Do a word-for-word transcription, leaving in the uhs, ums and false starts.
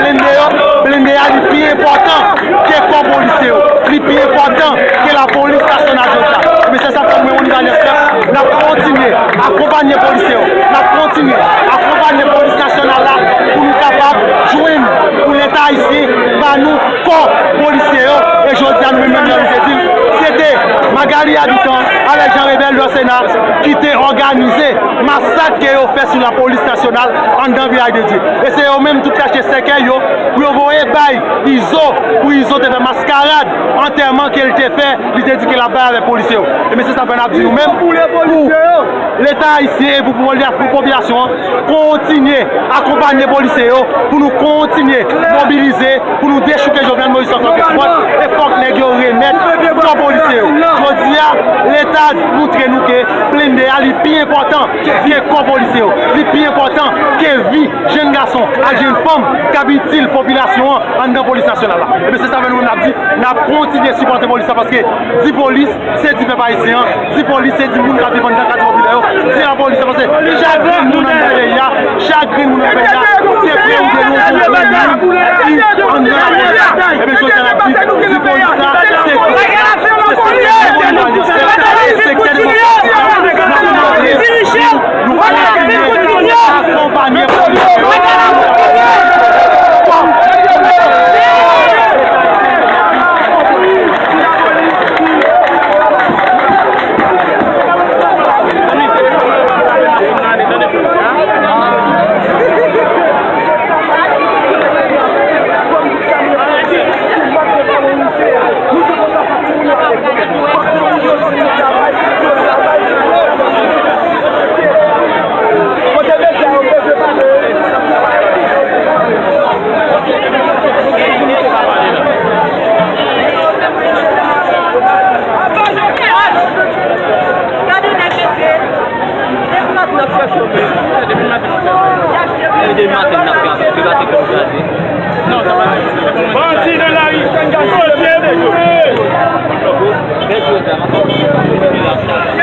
Blende yo, blende a li pi enpòtan ke kò polisye yo. Li pi enpòtan ke lapolis nasyonal jodi a. Ebyen, se sa k fè nou menm Onivalians Pèp, n ap kontinye akonpanye polisye yo. N ap kontinye akonpanye polis nasyonal la pou nou kapab jwenn, pou Leta ayisyen ba nou kò polisye yo. E jodi a, nou menm menm nan Rivyedil, se te Magalie Habitant avèk Jean Rebel Dorcénat ki te òganize masak ke yo fè sou lapolis nasyonal anndan Vilaj de Dye. E se yo menm tout kache sèkèy yo pou yo voye bay Izo, pou Izo te fè maskarad antèman ke l te fè, li te di ke l ap bay avèk polisye yo. Ebyen, se sa fè n ap di nou menm, pou Leta ayisyen e pou, pou, pou popilasyon an kontinye akonpanye polisye yo, pou nou kontinye mobilize, pou nou dechouke Jovenel Moïse ankò kèk fwa, e fòk nèg yo remèt kò polisye yo. Jodi a, Leta moutre nou ke blende a li pi enpòtan ke kò polisye yo. Li pi enpòtan ke vi jèn gason ak jèn fanm k ap itil popilasyon an anndan polis nasyonal la. Ebyen, se sa fè nou menm n ap di, n ap kontinye sipòte polis la, paske di polis, se di pèp ayisyen an, di polis, se di moun k ap viv anndan katye popilè yo, di lapolis la, paske chak grenn moun anndan peyi a, chak grenn moun nan peyi a, se vre ou de lwen, se vre moun ki anndan lapolis la. Ebyen, jodi a n ap di, di polis la, se di sektè demokratik la, se sektè demokratik la, n ap mande pou nou kontinye akonpanye polis yo. Gade nèg mesye. Depi maten n ap chèche w, men. Depi maten n ap travay, depi maten n ap travay, depi maten n ap kraze. Bandi nan lari, gang, gang, gang.